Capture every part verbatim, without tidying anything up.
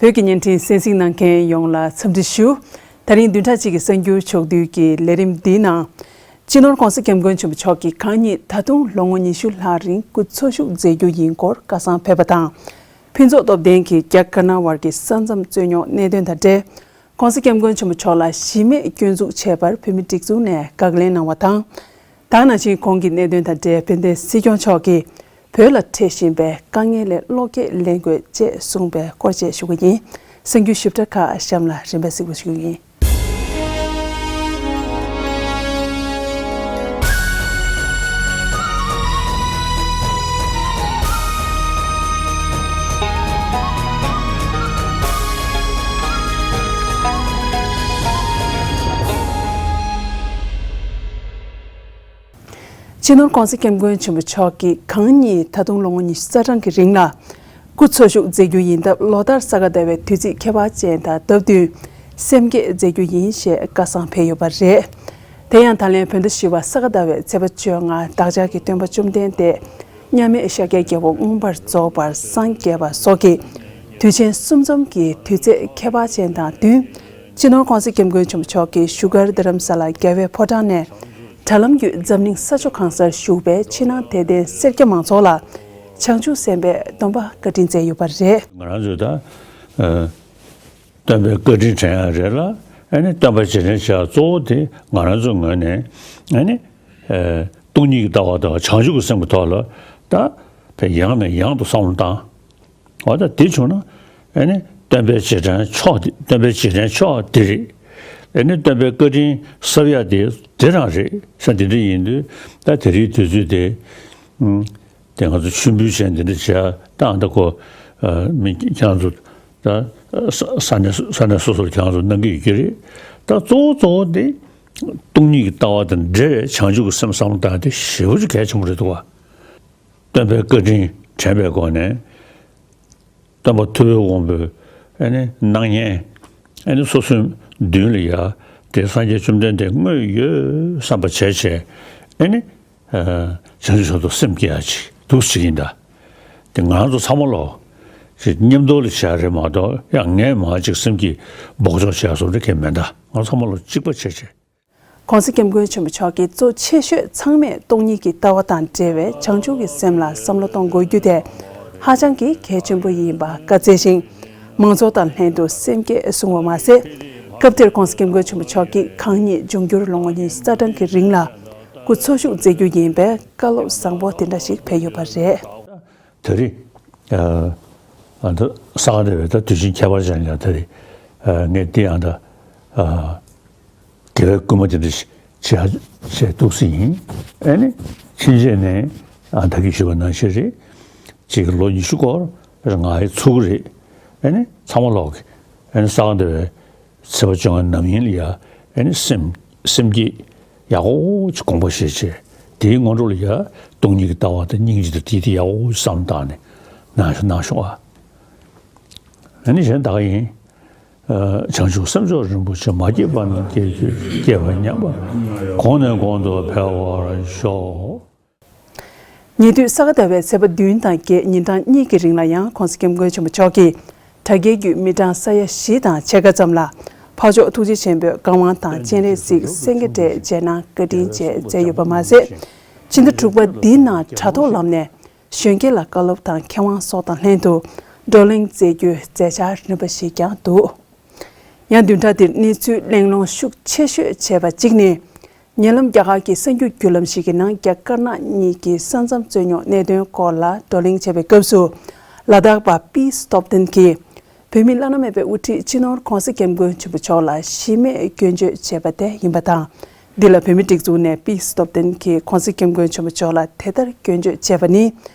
བོད་ཀྱི་བརྙན་འཕྲིན་གསན་གཟིགས་གནང་མཁན་ཡོངས་ལ་འཚམས་འདྲི་ཞུ། ད་རིང་བདུན་ཕྲག་གཅིག་གི་གསར་འགྱུར་ཕྱོགས་བསྡུས་ཀྱི་ལས་རིམ་འདིའི་ནང་། སྤྱི་ནོར་༸གོང་ས་༸སྐྱབས་མགོན་ཆེན་པོ་མཆོག་གིས་གང་ཉིད་ད་དུང་ལོ་ངོ་ཉི་ཤུ་ལྷག་རིང་སྐུ་འཚོ་བཞུགས་མཛད་རྒྱུ་ཡིན་སྐོར་བཀའ་གསང་ཕེབས་པ་དང་། ཕུན་ཚོགས་སྟོབས་ལྡན་གྱིས་རྒྱ་དཀར་ནག་དབར་གྱི་ས་མཚམས་རྩོད་རྙོགས་གནད་དོན་དང་འབྲེལ། ༸གོང་ས་༸སྐྱབས་མགོན་ཆེན་པོ་མཆོག་ལ་གཞི་མེད་སྐྱོན་འཛུགས་བྱས་པར་བོད་མིའི་སྒྲིག་འཛུགས་ནས་དགག་ལན་གནང་བ་དང་། ད་ག་ནང་བཞིན་གོང་གི་གནད་དོན་དང་འབྲེལ་དཔལ་ལྡན་སྲིད་སྐྱོང་མཆོག་གིས་བོད་ལ་འཕྲད་བཞིན་པའི་དཀའ་ངལ་ལས་བློ་སྐྱེད་ལེན་དགོས་ཅེས་གསུངས་པའི་སྐོར་བཅས་ཞུ་གི་ཡིན། གསར་འགྱུར་ཞིབ་ཕྲ་ཁག་གཤམ་ལ་རིམ་པས་གཟིགས་པ་ཞུ་གི་ཡིན། སྤྱི་ནོར་༸གོང་ས་༸སྐྱབས་མགོན་ཆེན་པོ་མཆོག་གིས་གང་ཉིད་ད་དུང་ལོ་ངོ་ཉི་ཤུ་རྩ་གྲངས་ཀྱི་རིང་ལ་སྐུ་འཚོ་བཞུགས་མཛད་རྒྱུ་ཡིན་སྟབས། ལོ་ལྟར་ས་ག་ཟླ་བའི་དུས་ཚིགས་ཁྱད་པར་ཅན་དང་སྟབས་བསྟུན་སེམས་བསྐྱེད་མཛད་རྒྱུ་ཡིན་ཞེས་བཀའ་གསང་ཕེབས་ཡོད་པ་རེད། དེ་ཡང་ད་ལན་བོད་ཟླ་བཞི་པ་ས་ག་ཟླ་བའི་ཚེས་པ་བཅོ་ལྔ་བདག་ཅག་གི་སྟོན་པ་བཅོམ་ལྡན་འདས་མཉམ་མེད་ཤཱཀྱའི་རྒྱལ་པོ་མངོན་པར་རྫོགས་པར་སངས་རྒྱས་པ་སོགས་ཀྱི་དུས་ཆེན་གསུམ་འཛོམས་ཀྱི་དུས་ཚེས་ཁྱད་པར་ཅན་དང་བསྟུན། སྤྱི་ནོར་༸གོང་ས་༸སྐྱབས་མགོན་ཆེན་པོ་མཆོག་གིས་བཞུགས་སྒར་རྡ་རམ་ས་ལ་རྒྱལ་བའི་ཕོ་བྲང་ནས་དྲ་ལམ་བརྒྱུད་འཛམ་གླིང་ས་ཕྱོགས་གང་སར་བཞུགས་པའི་ཕྱི་ནང་དད་ལྡན་སེར་སྐྱ་མང་ཚོགས་ལ་བྱང་ཆུབ་སེམས་དཔའི་སྡོམ་པ་བཀའ་དྲིན་སྩལ་ཡོད་པ་རེད། ང་རང་ཚོས་ད་ཨ་སྟོན་པའི་བཀའ་དྲིན་དྲན་ཡ་རེད་ལ། ཨ་ནི་སྟོན་པ་རྗེས་དྲན་བྱེད་ཡ་གཙོ་བོ་དེ་ང་རང་ཚོའི་ངོས་ནས་ཨ་ནི་ཨ་སྟོང་ཉིད་ཀྱི་ལྟ་བ་དང་བྱང་ཆུབ་ཀྱི་སེམས་ཀྱི་ཐོག་ལ་ད་དེ་ཡང་ནས་ཡང་དུ་བསམ་བློ་བཏང་། འོ་ད་དེ་བྱུང་ན་ཨ་ནི་སྟོན་པའི་རྗེས་དྲན་མཆོག་དེ། སྟོན་པའི་རྗེས་དྲན་མཆོག་དེ་རེད། ཨ་ནི་སྟོན་པའི་བཀའ་དྲིན་གསབ་ཡ་དེ་དེ་རང་རེད་ཟེར། དེ་འདྲ་ཡིན་དུས་ད་དེ་རིང་དུས་ཚོད་དེ་ཨུམ་དེ་ང་ཚོ་མཆོད་འབུལ་བྱས་འདི་འདྲ་བྱས་ད་ཨ་ད་ཁོ་ཨ་མི་ཁྱེད་རང་ཚོ་ད་ས་ས་གནས་ས་གནས་སོ་སོར་ཁྱེད་རང་ཚོ་གནང་གི་ཡོད་ཀྱི་རེད། ད་གཙོ་བོ་གཙོ་བོ་དེ་སྟོང་ཉིད་ཀྱི་ལྟ་བ་དང་འབྲེལ་བའི་བྱང་ཆུབ་ཀྱི་སེམས་བསམ་བློ་བཏང་དེ་ཞེ་པོ་ཅིག་གལ་ཆེན་པོ་རེད་འདུག་བ། སྟོན་པའི་བཀའ་དྲིན་དྲན་པའི་སྒོ་ནས། སྟོན་པ་ཐུབ་པའི་དབང་པོའི་ཨ་ནི་སྣང་བརྙན་ཨ་ནི་སོ་སོའི་མདུན་ལ་ཡ་དེ་སངས་རྒྱས་བཅོམ་ལྡན་འདས་དངོས་ཡོད་བསམ་པ་བྱས་བྱས་ཨ་ནི་བྱང་ཆུབ་མཆོག་ཏུ་སེམས་བསྐྱེད་ཡ་ཅིག་འདུག་ཅིག་ཡིན་ད། དེ་ང་ཚོ་ཚང་མ་ལོ་ཅིག་མཉམ་དུ་ལ་བྱས་རེད་མ་གཏོགས་ཡང་ངས་མ་ཅིག་སེམས་ཀྱི་འབོགས་ཆོག་བྱས་སོང་རེད་ཁེ་མེད་ད། ང་ཚང་མ་ལོ་གཅིག་པ་བྱས་བྱས། ༸གོང་ས་༸སྐྱབས་མགོན་ཆེན་པོ་མཆོག་གིས་གཙོ་ཆེ་ཤོས་ཚང་མས་སྟོང་ཉིད་ཀྱི་ལྟ་བ་དང་འབྲེལ་བའི་བྱང་ཆུབ་ཀྱི་སེམས་ལ་བསམ་བློ་གཏོང་དགོས་རྒྱུ་དེ་ཧ་ཅང་གི་གལ་ཆེན་པོ་ཡིན་པ་བཀའ་སྩལ་ཞིང་། མང་ཚོགས་དང་ལྷན་དུ་སེམས་བསྐྱེད་གསུང་བ་མ་ཟད། སྐབས་དེར་༸གོང་ས་༸སྐྱབས་མགོན་ཆེན་པོ་མཆོག་གིས་གང་ཉིད་འབྱུང་འགྱུར་ལོ་ངོ་ཉི་ཤུ་རྩ་གྲངས་ཀྱི་རིང་ལ་སྐུ་འཚོ་བཞུགས་མཛད་རྒྱུ་ཡིན་པའི་བཀའ་སློབ་བཟང་པོ་དེ་འདྲ་ཞིག་ཕེབས་ཡོད་པ་རེད། དེ་རིང་ཨ་ཨ་ད་ས་ག་ཟླ་བའི་ད་དུས་ཆེན་ཁྱད་པར་ཅན་ལ་དེ་རིང་ཨ་ངས་འདི་ཡང་ད་ཨ་དགེ་བའི་བསྐུལ་མ་དེ་འདྲ་ཞིག་བྱེད་བྱེད་འདུག་སེ་ཡིན། ཨ་ནི་ཕྱིན་ཆད་ནས་ཨ་ད་གིན་ཞུས་པ་ནང་བཞིན་རེད། ཅིག་ལོ་ཉི་ཤུ་སྐོར་ང་ཡི་ཚུགས་རེད། ཨ་ནི་ཚང་མ་ལོག་གི་ཨ་ནི་ས་ག་ཟླ་བའི་ཚེས་པ་བཅོ་ལྔ་ནམ་ཡིན་ལ་ཡ་ཨ་ནི་སེམས་སེམས་བསྐྱེད་ཡག་པོ་ཅིག་དགོངས་པ་བཞེས་བྱས། དེའི་སྔོན་འགྲོ་ལ་ཡ་སྟོང་ཉིད་ཀྱི་ལྟ་བ་དང་སྙིང་རྗེ་དང་དེ་དེ་ཡག་པོ་བསམ་བཏང་ནས་གནང་གནང་ཤོག་ཨ། ཨ་ནི་གཞན་དག་ཡིན། ཨ་བྱང་ཆུབ་སེམས་མཆོག་རིན་པོ་ཆེ། མ་སྐྱེས་པ་རྣམས་སྐྱེ་གྱུར་ཅིག་སྐྱེས་པ་ཉམས་པ་གོང་ནས་གོང་དུ་འཕེལ་བར་ཤོག། ཉེ་དུས་ས་ག་ཟླ་བའི་ཚེས་པ་བདུན་དང་བརྒྱད་ཉིན་གྲངས་གཉིས་ཀྱི་རིང་ལ་ཡང་༸གོང་ས་༸སྐྱབས་མགོན་ཆེན་པོ་མཆོག་གིས་དྲ་རྒྱའི་བརྒྱུད་མི་གྲངས་ས་ཡ་བཞི་དང་ཕྱེད་ཀ་ཙམ་ལ་འཕགས་མཆོག་ཐུགས་རྗེ་ཆེན་པོའི་བཀའ་དབང་དང་སྤྱན་རས་གཟིགས་སེང་གེ་སྒྲས་མཇལ་གནང་བཀའ་དྲིན་བཅས་མཛད་ཡོད་པ་མ་ཟད། ཕྱི་ཟླ་དྲུག་པ་འདིའི་ནང་དྲ་ཐོག་ལམ་ནས་གཞོན་སྐྱེས་ལ་བཀའ་སློབ་དང་མཁས་དབང་སོགས་དང་ལྷན་དུ་བགྲོ་གླེང་མཛད་རྒྱུའི་མཛད་འཆར་རིམ་པ་ཞིག་ཀྱང་འདུག། ཡང་བདུན་ཕྲག་འདིར་གནས་ཚུལ་གླེང་སློང་ཤུགས་ཆེ་ཤོས་བྱས་པ་གཅིག་ནི། ཉེ་ལམ་རྒྱ་གར་གྱི་གསར་འགྱུར་བརྒྱུད་ལམ་ཞིག་གི་ནང་རྒྱ་དཀར་ནག་གཉིས་ཀྱི་ས་མཚམས་རྩོད་རྙོགས་གནད་དོན་སྐོར་ལ་བགྲོ་གླེང་བྱས་པའི་སྐབས་སུ། ལ་དྭགས་པ་པི་སྟོབ་ཏན་གྱིས། བོད་མི་བླ་ན་མེད་པའི་དབུ་ཁྲིད་སྤྱི་ནོར་༸གོང་ས་༸སྐྱབས་མགོན་ཆེན་པོ་མཆོག་ལ་གཞི་མེད་སྐྱོན་བརྗོད་བྱས་པ་དེ་ཡིན་པ་དང་། འདི་ལ་བོད་མིའི་སྒྲིག་འཛུགས་ནས་པི་སྟོབ་ཏན་གྱིས་༸གོང་ས་༸སྐྱབས་མགོན་ཆེན་པོ་མཆོག་ལ་དེ་ལྟར་སྐྱོན་བརྗོད་བྱས་པ་ནི།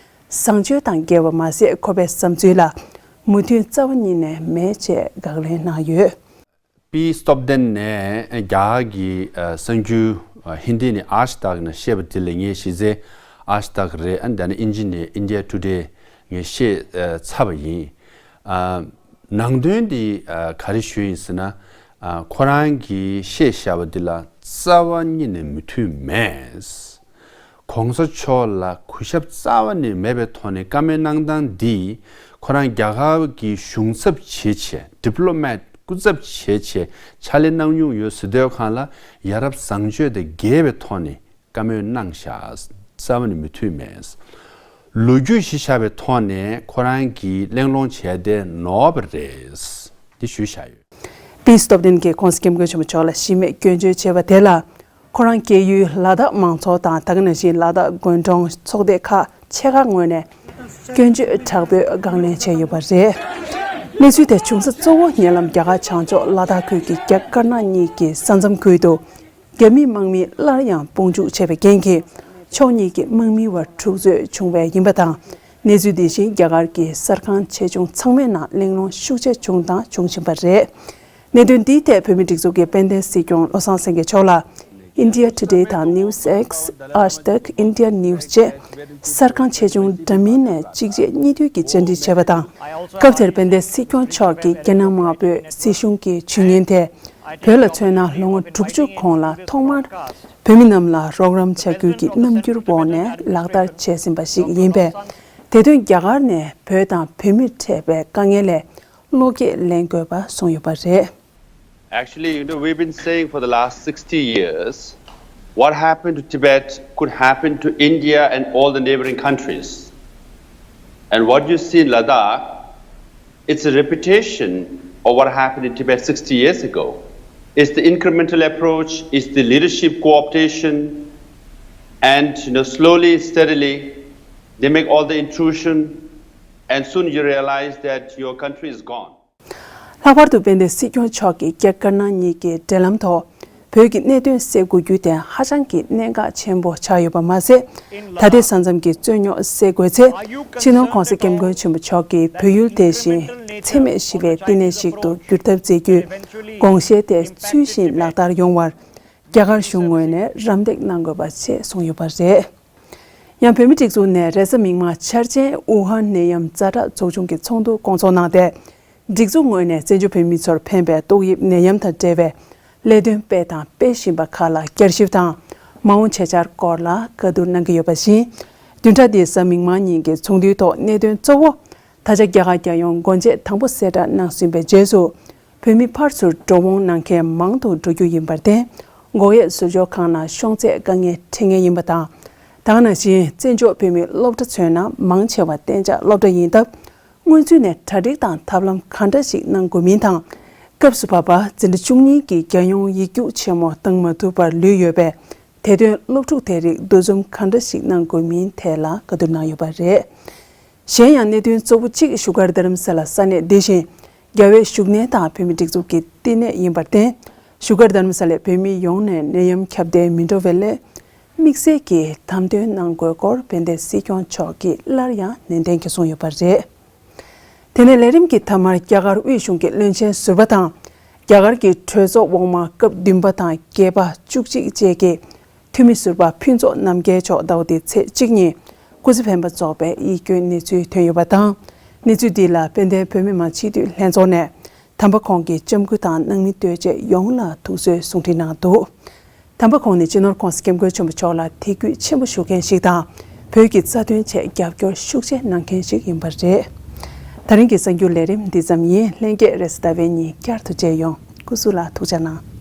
བཟང་སྤྱོད་དང་འགལ་བ་མ་ཟད། ཁོ་པའི་བསམ་ཚུལ་ལ་མོས་མཐུན་རྩ་བ་ཉིད་ནས་མེད་ཅེས་དགག་ལན་གནང་ཡོད། པི་སྟོབ་ཏན་ནས་རྒྱ་གར་གྱི་ཨ་གསར་འགྱུར་ཨ་ཧིན་དི་ནས་ཨཱཇ་དག་ནས་བཤད་པ་དེ་ལ་ངས་གཞི་རྩའི་ཨཱཇ་དག་རེད། ཨ་ནི་ད་ནི་ཨིན་ཇི་ནས་ཨིན་ཌི་ཡ་ཊུ་ཌེ་ངས་བཤད་ཨ་ཚར་བ་ཡིན། ཨ་ནང་དོན་འདི་ཨ་ག་རེ་ཞུས་ཡིན་ཟེར་ན། ཨ་ཁོ་རང་གིས་བཤད་བཞག་པ་འདི་ལ་རྩ་བ་ཉིད་ནས་མོས་མཐུན་མེད། ༸གོང་ས་མཆོག་ལ་གུས་ཞབས་རྩ་བ་ནས་མེད་པའི་ཐོག་ནས་བཀའ་མོལ་གནང་སྟངས་འདིས་ ཁོ་རང་རྒྱ་གར་གྱི་གཞུང་ཚབ་བྱེད་ཆེད། ཌི་པི་ལོ་མེཊ་སྐུ་ཚབ་བྱེད་ཆེད་ཕྱག་ལས་གནང་མྱོང་ཡོད་ཟེར་དུས་སྒང་ལ་ཡ་རབས་བཟང་སྤྱོད་དང་འགལ་བའི་ཐོག་ནས་བཀའ་མོལ་གནང་བཞག་རྩ་བ་ནས་མོས་མཐུན་མེད། ལོ་རྒྱུས་གཞི་བཞག་པའི་ཐོག་ནས་ཁོ་རང་གིས་གླེང་སློང་བྱས་ཏེ་ནོར་བ་རེད། འདི་ཞུས་བཞག་ཡོད། དེའི་སྟབས་བདེན་གྱིས་༸གོང་ས་༸སྐྱབས་མགོན་ཆེན་པོ་མཆོག་ལ་གཞི་མེད་སྐྱོན་བརྗོད་བྱས་པ་དེ་ལ། ཁོ་རང་སྐྱེས་ཡུལ་ལ་དྭགས་མང་ཚོགས་དང་། ད་ག་ནང་བཞིན་ལ་དྭགས་དགོན་གྲོང་ཚོགས་སྡེ་ཁག་ཆེ་ཁག་ངོས་ནས་སྐྱོན་བརྗོད་དྲག་པོས་དགག་ལན་བྱས་ཡོད་པ་རེད། གནས་ཚུལ་དེ་བྱུང་ས་གཙོ་བོ་ཉེ་ལམ་རྒྱ་གར་བྱང་ཕྱོགས་ལ་དྭགས་ཁུལ་གྱི་རྒྱ་དཀར་ནག་གཉིས་ཀྱི་ས་མཚམས་ཁུལ་དུ། རྒྱ་མིའི་དམག་མིས་སླར་ཡང་དཔུང་འཇུག་བྱས་པའི་རྐྱེན་གྱིས། ཕྱོགས་གཉིས་ཀྱི་དམག་མིའི་བར་འཁྲུག་རྩོད་བྱུང་བ་ཡིན་པ་དང་། གནས་ཚུལ་འདི་བཞིན་རྒྱ་གར་གྱི་གསར་ཁང་ཆེ་ཆུང་ཚང་མའི་ནང་གླེང་སློང་ཤུགས་ཆེ་བྱུང་དང་འབྱུང་བཞིན་པ་རེད། གནད་དོན་འདིའི་ཐད་བོད་མིའི་སྒྲིག་འཛུགས་ཀྱི་དཔལ་ལྡན་སྲིད་སྐྱོང་བློ་བཟང་སེང་གེ་མཆོག་ལ། India Today དང་News X, Aaj Tak, India News བཅས་གསར་ཁང་ཆེ་ཆུང་འདྲ་མིན་ནས་གཅིག་རྗེས་གཉིས་མཐུད་ཀྱིས་བཅར་འདྲི་བྱས་པ་དང་། སྐབས་དེར་དཔལ་ལྡན་སྲིད་སྐྱོང་མཆོག་གིས་རྒྱ་ནག་དམར་པོའི་སྲིད་གཞུང་གི་ཇུས་ངན་དེ། བོད་ལ་མཚོན་ན་ལོ་ངོ་དྲུག་ཅུ་གོང་ལ་ཐོག་མར་བོད་མི་རྣམས་ལ་རོགས་རམ་བྱ་རྒྱུ་གི་རྣམ་འགྱུར་འོག་ནས་ལག་བསྟར་བྱས་ཟིན་པ་ཞིག་ཡིན་པས། དེ་དོན་རྒྱ་གར་ནས་བོད་དང་བོད་མིར་འཕྲད་པའི་དཀའ་ངལ་ལས་བློ་སྐྱེད་ལེན་དགོས་པ་གསུངས་ཡོད་པ་རེད། Actually, you know, we've been saying for the last sixty years, what happened to Tibet could happen to India and all the neighboring countries. And what you see in Ladakh, it's a repetition of what happened in Tibet sixty years ago. It's the incremental approach, it's the leadership co-optation, and, you know, slowly, steadily, they make all the intrusion, and soon you realize that your country is gone. ལྷག་པར་དུ་དཔལ་ལྡན་སྲིད་སྐྱོང་མཆོག་གིས་རྒྱ་དཀར་ནག་གཉིས་ཀྱི་འབྲེལ་ལམ་ཐོག་བོད་ཀྱི་གནད་དོན་སེལ་དགོས་རྒྱུ་དེ་ཧ་ཅང་གི་གནད་འགག་ཆེན་པོ་ཆགས་ཡོད་པ་མ་ཟད། ད་ལྟའི་ས་མཚམས་ཀྱི་རྩོད་རྙོག་སེལ་དགོས་ཚེ། སྤྱི་ནོར་༸གོང་ས་༸སྐྱབས་མགོན་ཆེན་པོ་མཆོག་གིས་བོད་ཡུལ་དེ་བཞིན་འཚེ་མེད་ཞི་བའི་བསྟི་གནས་ཤིག་ཏུ་འགྱུར་ཐབས་མཛད་རྒྱུའི་དགོངས་བཞེད་དེ་ཚུལ་བཞིན་ལག་བསྟར་ཡོང་བར་རྒྱ་གར་གཞུང་ངོས་ནས་རམ་འདེགས་གནང་དགོས་པ་བཅས་གསུངས་ཡོད་པ་རེད། ཡང་བོད་མིའི་སྒྲིག་འཛུགས་ནས་རེས་གཟའ་མིག་དམར་འཆར་ཅན་ཝུ་ཧན་ནད་ཡམས་ཛ་དྲག་ཚོགས་ཆུང་གི་ཚོགས་འདུ་སྐོང་ཚོགས་གནང་སྟེ། སྒྲིག་འཛུགས་ངོས་ནས་བཙན་བྱོལ་བོད་མི་ཚོར་ཕན་པའི་ཏོག་དབྱིབས་ནད་ཡམས་དང་འབྲེལ་བའི་ལས་དོན་སྤེལ་དང་སྤེལ་བཞིན་པ་ཁག་ལ་བསྐྱར་ཞིབ་དང་མ་འོངས་བྱེད་འཆར་སྐོར་ལ་བཀའ་བསྡུར་གནང་གི་ཡོད་པ་བཞིན། བདུན་ཕྲག་འདིའི་གཟའ་མིག་དམར་ཉིན་གྱི་ཚོགས་འདུའི་ཐོག་གནད་དོན་གཙོ་བོ། ད་ཆ་རྒྱ་གར་རྒྱལ་ཡོངས་སྒོ་འབྱེད་དང་པོ་གསལ་བསྒྲགས་གནང་ཟིན་པའི་རྗེས་སུ། བོད་མི་ཕར་ཚུར་འགྲོ་འོང་གནང་མཁན་མང་དུ་འགྲོ་རྒྱུ་ཡིན་པར་བརྟེན། སྒོ་དབྱེ་ཟུར་འཇོག་ཁང་ནང་ཤོང་ཚད་དཀའ་ངལ་འཕྲད་ངེས་ཡིན་པ་དང་། ད་ག་ནང་བཞིན་བཙན་བྱོལ་བོད་མིའི་སློབ་གྲྭ་མཚོན་ན་མང་ཆེ་བ་གཏན་འཇགས་སློབ་གྲྭ་ཡིན་སྟབས། སྔོན་ཚུད་ནས་གྲ་སྒྲིག་དང་ཐབས་ལམ་ག་འདྲ་ཞིག་གནང་དགོས་མིན་དང་། སྐབས་སུ་བབ་པ་འཛིན་གྲྭ་བཅུ་གཉིས་ཀྱི་རྒྱལ་ཡོངས་ཡིག་རྒྱུགས་ཆེན་མོ་བཏང་མ་ཐུབ་པར་ལུས་ཡོད་པས། དེ་དོན་སློབ་ཕྲུག་དེ་རིགས་འདུ་འཛོམས་ག་འདྲ་ཞིག་གནང་དགོས་མིན་ཐད་ལ་བཀའ་བསྡུར་གནང་ཡོད་པ་རེད། གཞན་ཡང་གནད་དོན་གཙོ་བོ་གཅིག་བཞུགས་སྒར་རྡ་རམ་ས་ལ་ས་གནས་འདི་བཞིན་རྒྱ་བལ་བཞུགས་གནས་དང་བོད་མིའི་སྒྲིག་འཛུགས་ཀྱི་བསྟི་གནས་ཡིན་པར་བརྟེན། བཞུགས་སྒར་རྡ་རམ་ས་ལའི་བོད་མི་ཡོངས་ནས་ནད་ཡམས་ཁྱབ་གདལ་མི་འགྲོ་བའི་སླད། དམིགས་བསལ་གྱིས་དམ་དོན་གནང་དགོས་སྐོར་དཔལ་ལྡན་སྲིད་སྐྱོང་མཆོག་གིས་སླར་ཡང་ནན་ཏན་གྱིས་གསུངས་ཡོད་པ་རེད། དེ་ནས་ལས་རིམ་གྱི་མཐའ་མར་རྒྱ་གར་དབུས་གཞུང་གི་བློན་ཆེན་ཟུར་པ་དང་། རྒྱ་གར་གྱི་གྲོས་ཚོགས་འོག་མ་སྐབས་བདུན་པ་དང་བརྒྱད་པ་བཅུ་གཅིག་བཅས་ཀྱི་འཐུས་མི་ཟུར་པ་ཕུན་ཚོགས་རྣམ་རྒྱལ་མཆོག་ཟླ་བ་འདིའི་ཚེས་གཅིག་ཉིན་སྐུ་ཚེ་འཕེན་པ་རྫོགས་པའི་ཡིད་སྐྱོའི་གནས་ཚུལ་ཐོན་ཡོད་པ་དང་། གནས་ཚུལ་འདི་ལ་དཔལ་ལྡན་བོད་མི་མང་སྤྱི་འཐུས་ལྷན་ཚོགས་ནས་དམ་པ་ཁོང་གི་ལྕམ་སྐུ་དང་ནང་མི་ལྟོས་བཅས་ཡོངས་ལ་ཐུགས་གསོའི་གསུང་འཕྲིན་གནང་འདུག་དམ་པ་ཁོང་ནི་སྤྱི་ནོར་༸གོང་ས་༸སྐྱབས་མགོན་ཆེན་པོ་མཆོག་ལ་དད་གུས་ཆེན་པོ་ཞུ་མཁན་ཞིག་དང་། བོད་ཀྱི་རྩ་དོན་ཆེད་རྒྱབ་སྐྱོར་ཤུགས་ཆེ་གནང་མཁན་ཞིག་ཡིན་པ་རེད། ད་རིང་གི་གསར་འགྱུར་ལས་རིམ་འདི་ཙམ་ཡིན། ལྷན་རྒྱས་རེས་གཟའ་ཟླ་བའི་ཉིན་བསྐྱར་དུ་མཇལ་ཡོང་། སྐུ་གཟུགས་ལ་ཐུགས་ཅག་གནང་།